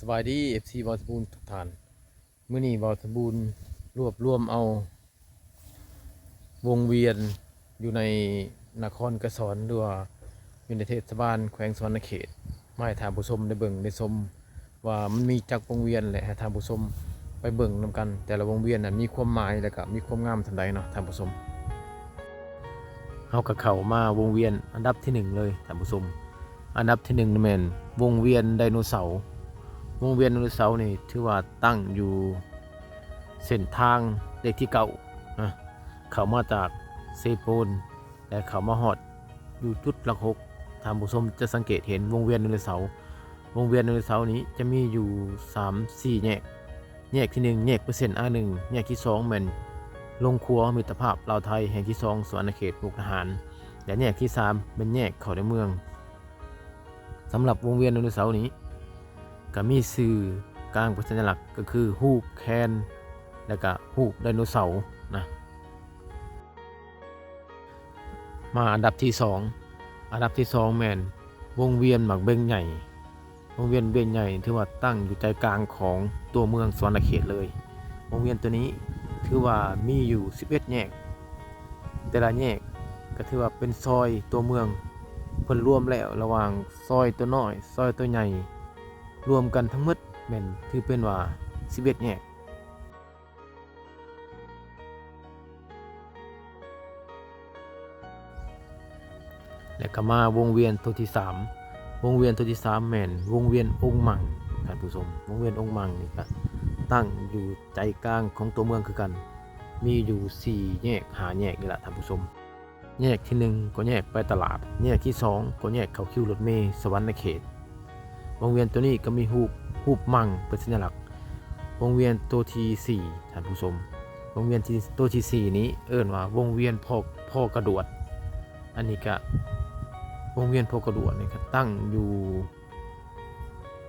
ສະບາຍດີ ເອັຟຊີ ເວົ້າສະບູນທຸກທ່ານ. ມື້ນີ້ເວົ້າສະບູນລວບລວມເອົາວົງວຽນຢູ່ໃນນະຄອນໄກສອນ ຫຼືວ່າຢູ່ໃນເທດສະບານແຂວງສະຫວັນນະເຂດ ມາໃຫ້ທ່ານຜູ້ຊົມໄດ້ເບິ່ງໄດ້ຊົມວ່າມັນມີຈັກວົງວຽນ ແລະ ໃຫ້ທ່ານຜູ້ຊົມໄປເບິ່ງນຳກັນ. ແຕ່ລະວົງວຽນນັ້ນມີຄວາມໝາຍ ແລະ ກະມີຄວາມງາມສ່ຳໃດເນາະທ່ານຜູ້ຊົມ. ເຮົາກະເຂົ້າມາວົງວຽນອັນດັບທີໜຶ່ງເລີຍທ່ານຜູ້ຊົມ. ອັນດັບທີໜຶ່ງແມ່ນວົງວຽນໄດໂນເສົາ. ວົງວຽນໄດໂນເສົານີ້ຖືວ່າຕັ້ງຢູ່ເສັ້ນທາງເລກທີເກົ້ານະ ເຂົ້າມາຈາກເຊໂປນ ແລະ ເຂົ້າມາຮອດຢູ່ຈຸດຫຼັກຫົກ ທ່ານຜູ້ຊົມຈະສັງເກດເຫັນວົງວຽນໄດໂນເສົາ. ວົງວຽນໄດໂນເສົານີ້ຈະມີຢູ່ສາມສີ່ແຍກ. ແຍກທີໜຶ່ງແຍກໄປເສັ້ນ ອາໜຶ່ງ, ແຍກທີສອງແມ່ນລົງຂົວມິດຕະພາບລາວໄທແຫ່ງທີສອງ ສະຫວັນນະເຂດ ມຸກດາຫານ ແລະ ແຍກທີສາມແມ່ນແຍກເຂົ້າໃນເມືອງ. ສຳລັບວົງວຽນໄດໂນເສົານີ້ກະມີຊື່ກາງເປັນສັນຍະລັກ ກະຄືຮູບແຄນ ແລະ ກະຮູບໄດໂນເສົານະ. ມາອັນດັບທີສອງ. ອັນດັບທີສອງແມ່ນວົງວຽນໝາກເບັງໃຫຍ່. ວົງວຽນເບັງໃຫຍ່ຖືວ່າຕັ້ງຢູ່ໃຈກາງຂອງຕົວເມືອງສະຫວັນນະເຂດເລີຍ. ວົງວຽນໂຕນີ້ຖືວ່າມີຢູ່ສິບເອັດແຍກ. ແຕ່ລະແຍກກະຖືວ່າເປັນຊອຍຕົວເມືອງ ເພິ່ນລວມແລ້ວລະຫວ່າງຊອຍໂຕນ້ອຍ ຊອຍໂຕໃຫຍ່ ລວມກັນທັງໝົດແມ່ນຖືເປັນວ່າສິບເອັດແຍກ. ແລະ ກະມາວົງວຽນໂຕທີສາມ. ວົງວຽນໂຕທີສາມແມ່ນວົງວຽນອົງມັງທ່ານຜູ້ຊົມ. ວົງວຽນອົງມັງນີ້ກະຕັ້ງຢູ່ໃຈກາງຂອງຕົວເມືອງຄືກັນ ມີຢູ່ສີ່ແຍກຫ້າແຍກນີ້ລະທ່ານຜູ້ຊົມ. ແຍກທີໜຶ່ງກໍແຍກໄປຕະຫຼາດ, ແຍກທີສອງກໍແຍກເຂົ້າຄິວລົດເມສະຫວັນນະເຂດ. ວົງວຽນໂຕນີ້ກໍມີຮູບ ຮູບມັງເປັນສັນຍະລັກ. ວົງວຽນໂຕທີສີ່ທ່ານຜູ້ຊົມ, ວົງວຽນທີ່ ໂຕທີສີ່ນີ້ເອີ້ນວ່າວົງວຽນພໍ່ ພໍ່ກະດວດ. ອັນນີ້ກະວົງວຽນພໍ່ກະດວດນີ້ກະຕັ້ງຢູ່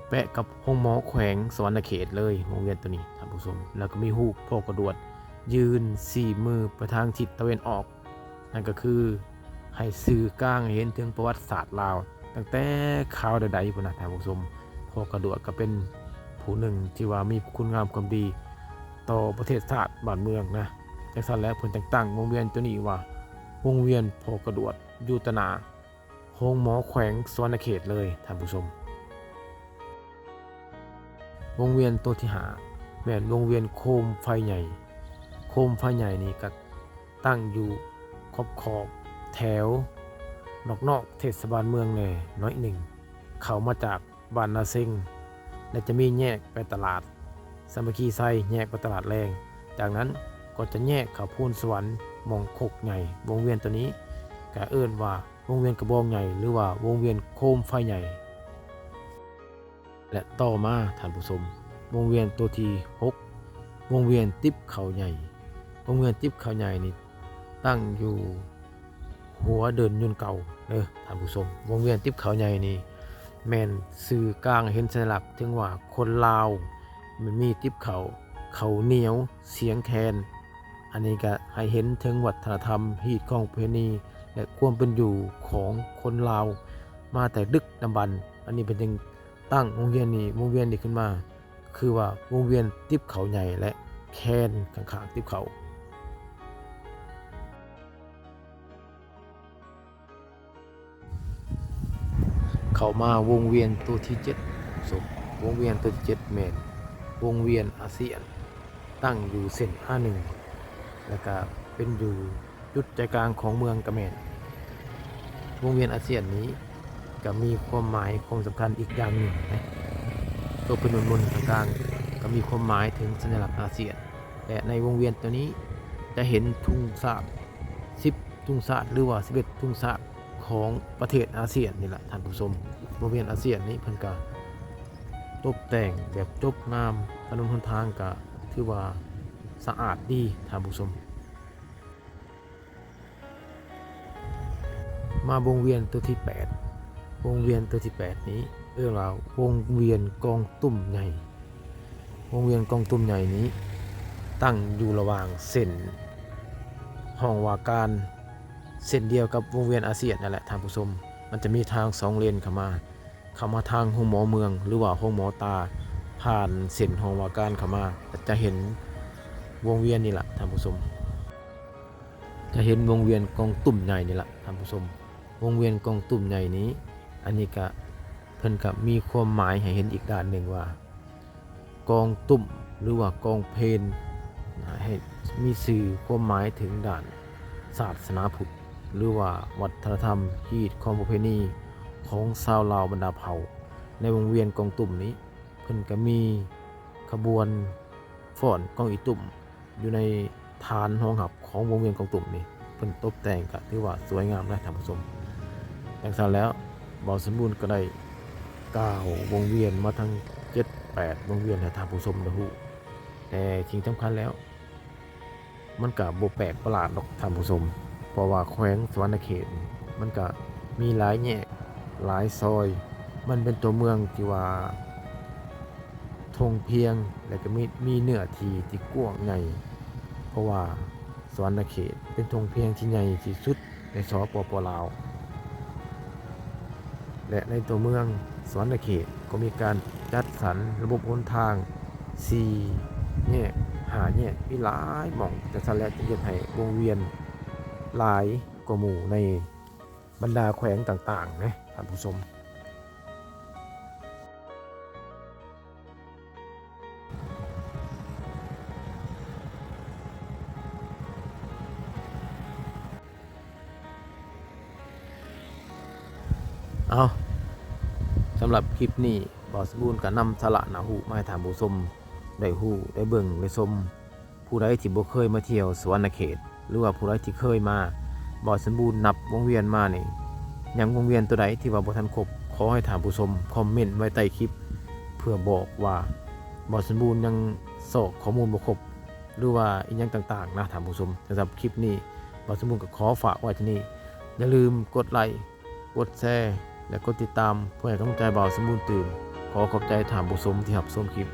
ແປະກັບໂຮງໝໍແຂວງສະຫວັນນະເຂດເລີຍ ວົງວຽນໂຕນີ້ທ່ານຜູ້ຊົມ. ແລ້ວກໍມີຮູບພໍ່ກະດວດຍື່ນສີ່ມືໄປທາງທິດຕາເວັນອອກ, ນັ້ນກໍຄືໃຫ້ສື່ກາງໃຫ້ເຫັນເຖິງປະຫວັດສາດລາວ ຕັ້ງແຕ່ຄາວໃດໆພຸ້ນນະທ່ານຜູ້ຊົມ. ພໍ່ກະດວດກໍເປັນຜູ້ໜຶ່ງທີ່ວ່າມີຄຸນງາມຄວາມດີຕໍ່ປະເທດຊາດບ້ານເມືອງນະ. ຈັ່ງຊັ້ນແຫຼະ ເພິ່ນຈຶ່ງຕັ້ງວົງວຽນໂຕນີ້ວ່າ ວົງວຽນພໍ່ກະດວດ ຢູ່ຕໍ່ໜ້າ ໂຮງໝໍແຂວງສະຫວັນນະເຂດເລີຍທ່ານຜູ້ຊົມ. ວົງວຽນໂຕທີຫ້າ ແມ່ນວົງວຽນໂຄມໄຟໃຫຍ່. ໂຄມໄຟໃຫຍ່ນີ້ກະຕັ້ງຢູ່ຂອບໆແຖວນອກໆເທດສະບານເມືອງແດ່ໜ້ອຍໜຶ່ງ ເຂົ້າມາຈາກ ບ້ານນາເຊັງ ແລະ ຈະມີແຍກໄປຕະຫຼາດສາມັກຄີໄຊ ແຍກໄປຕະຫຼາດແລງ. ຈາກນັ້ນກໍຈະແຍກເຂົ້າໂພນສະຫວັນ ໝ່ອງຄົກໃຫຍ່. ວົງວຽນໂຕນີ້ກະເອີ້ນວ່າວົງວຽນກະບອງໃຫຍ່ ຫຼືວ່າວົງວຽນໂຄມໄຟໃຫຍ່. ແລະ ຕໍ່ມາທ່ານຜູ້ຊົມ, ວົງວຽນໂຕທີຫົກ ວົງວຽນຕິບເຂົ້າໃຫຍ່. ວົງວຽນຕິບເຂົ້າໃຫຍ່ນີ້ ຕັ້ງຢູ່ຫົວເດີ່ນຍົນເກົ່າເດີທ່ານຜູ້ຊົມ. ວົງວຽນຕິບເຂົ້າໃຫຍ່ນີ້ແມ່ນສື່ກາງເຫັນສັນຍະລັກເຖິງວ່າຄົນລາວແມ່ນມີຕິບເຂົ້າ, ເຂົ້າໜຽວ, ສຽງແຄນ. ອັນນີ້ກະໃຫ້ເຫັນເຖິງວັດທະນະທຳ, ຮີດຄອງປະເພນີ ແລະ ຄວາມເປັນຢູ່ຂອງຄົນລາວມາແຕ່ດຶກດຳບັນ. ອັນນີ້ເພິ່ນຈຶ່ງຕັ້ງວົງວຽນນີ້, ວົງວຽນນີ້ຂຶ້ນມາ ຄືວ່າວົງວຽນຕິບເຂົ້າໃຫຍ່ ແລະ ແຄນຂ້າງໆຕິບເຂົ້າ. ເຂົ້າມາວົງວຽນໂຕທີເຈັດ ສົມ ວົງວຽນໂຕທີເຈັດແມ່ນວົງວຽນອາຊຽນ ຕັ້ງຢູ່ເສັ້ນ ອາໜຶ່ງ ແລ້ວກະເປັນຢູ່ ຈຸດໃຈກາງຂອງເມືອງກະແມ່ນ. ວົງວຽນອາຊຽນນີ້ກະມີຄວາມໝາຍຄວາມສຳຄັນອີກຢ່າງໜຶ່ງນະ. ໂຕເປັນມົນໆກາງໆກະມີຄວາມໝາຍເຖິງສັນຍະລັກອາຊຽນ ແລະ ໃນວົງວຽນໂຕນີ້ຈະເຫັນທຸງຊາດ ສິບທຸງຊາດ ຫຼືວ່າສິບເອັດທຸງຊາດຂອງປະເທດອາຊຽນນີ້ລະທ່ານຜູ້ຊົມ. ວົງວຽນອາຊຽນນີ້ເພິ່ນກະຕົບແຕ່ງແບບຈົບງາມ, ຖະໜົນຫົນທາງກະຖືວ່າສະອາດດີທ່ານຜູ້ຊົມ. ມາວົງວຽນໂຕທີແປດ. ວົງວຽນໂຕທີແປດນີ້ເອີ້ນວ່າວົງວຽນກອງຕຸ້ມໃຫຍ່. ວົງວຽນກອງຕຸ້ມໃຫຍ່ນີ້ຕັ້ງຢູ່ລະຫວ່າງເສັ້ນຫ້ອງວ່າການ ເສັ້ນດຽວກັບວົງວຽນອາຊຽນນັ້ນແຫຼະທ່ານຜູ້ຊົມ. ມັນຈະມີທາງສອງເລນເຂົ້າມາ. ເຂົ້າມາທາງໂຮງໝໍເມືອງ ຫຼືວ່າໂຮງໝໍຕາ ຜ່ານເສັ້ນຫ້ອງວ່າການເຂົ້າມາ ຈະເຫັນວົງວຽນນີ້ລະທ່ານຜູ້ຊົມ ຈະເຫັນວົງວຽນກອງຕຸ້ມໃຫຍ່ນີ້ລະທ່ານຜູ້ຊົມ. ວົງວຽນກອງຕຸ້ມໃຫຍ່ນີ້ ອັນນີ້ກະ ເພິ່ນກະມີຄວາມໝາຍໃຫ້ເຫັນອີກດ້ານໜຶ່ງວ່າ ກອງຕຸ້ມ ຫຼືວ່າກອງເພນ ໃຫ້ມີຊື່ຄວາມໝາຍເຖິງດ້ານສາສະໜາພຸດ ຫຼືວ່າວັດທະນະທຳ ຮີດຄອງປະເພນີຂອງຊາວລາວບັນດາເຜົ່າ. ໃນວົງວຽນກອງຕຸ້ມນີ້ ເພິ່ນກະມີຂະບວນຟ້ອນກອງອີຕຸ້ມ ຢູ່ໃນຖານຮອງຮັບຂອງວົງວຽນກອງຕຸ້ມນີ້ ເພິ່ນຕົບແຕ່ງກະຖືວ່າສວຍງາມນະທ່ານຜູ້ຊົມ. ຈັ່ງຊັ້ນແລ້ວ ບ່າວສົມບູນກະໄດ້ກ່າວວົງວຽນມາທັງເຈັດແປດວົງວຽນໃຫ້ທ່ານຜູ້ຊົມໄດ້ຮູ້. ແຕ່ສິ່ງສຳຄັນແລ້ວ ມັນກະບໍ່ແປກປະຫຼາດດອກທ່ານຜູ້ຊົມ ເພາະວ່າແຂວງສະຫວັນນະເຂດນີ້ ມັນກະມີຫຼາຍແຍກ ຫຼາຍຊອຍ ມັນເປັນຕົວເມືອງທີ່ວ່າທົ່ງພຽງ ແລະກະມີ ມີເນື້ອທີ່ທີ່ກວ້າງໃຫຍ່ ເພາະວ່າສະຫວັນນະເຂດເປັນທົ່ງພຽງທີ່ໃຫຍ່ທີ່ສຸດ ໃນ ສປປ ລາວ ແລະ ໃນຕົວເມືອງສະຫວັນນະເຂດກໍມີການຈັດສັນລະບົບຫົນທາງ ສີ່ແຍກ ຫ້າແຍກ ມີຫຼາຍໝ່ອງ ຈັ່ງຊັ້ນແຫຼະ ຈຶ່ງເຮັດໃຫ້ວົງວຽນຫຼາຍກວ່າໝູ່ໃນບັນດາແຂວງຕ່າງໆນະທ່ານຜູ້ຊົມ. ເອົາ ສຳລັບຄລິບນີ້ ບ່າວສົມບູນກະນຳສາລະໜ້າຮູ້ມາໃຫ້ທ່ານຜູ້ຊົມໄດ້ຮູ້ ໄດ້ເບິ່ງ ໄດ້ຊົມ. ຜູ້ໃດທີ່ບໍ່ເຄີຍມາທ່ຽວສະຫວັນນະເຂດ ຫຼືວ່າຜູ້ໃດທີ່ເຄີຍມາ ບ່າວສົມບູນນັບວົງວຽນມານີ້ ຍັງວົງວຽນໂຕໃດທີ່ວ່າບໍ່ທັນຄົບ ຂໍໃຫ້ທ່ານຜູ້ຊົມຄອມເມັນໄວ້ໃຕ້ຄລິບ ເພື່ອບອກວ່າບ່າວສົມບູນຍັງຊອກຂໍ້ມູນບໍ່ຄົບ ຫຼືວ່າອີ່ຫຍັງຕ່າງໆນະທ່ານຜູ້ຊົມ. ສຳລັບຄລິບນີ້ ບ່າວສົມບູນກໍຂໍຝາກໄວ້ເທົ່ານີ້. ຢ່າລືມກົດໄລ ກົດແຊ ແລະ ກົດຕິດຕາມ ເພື່ອໃຫ້ກຳລັງໃຈບ່າວສົມບູນຕື່ມ. ຂໍຂອບໃຈທ່ານຜູ້ຊົມທີ່ຮັບຊົມຄລິບ.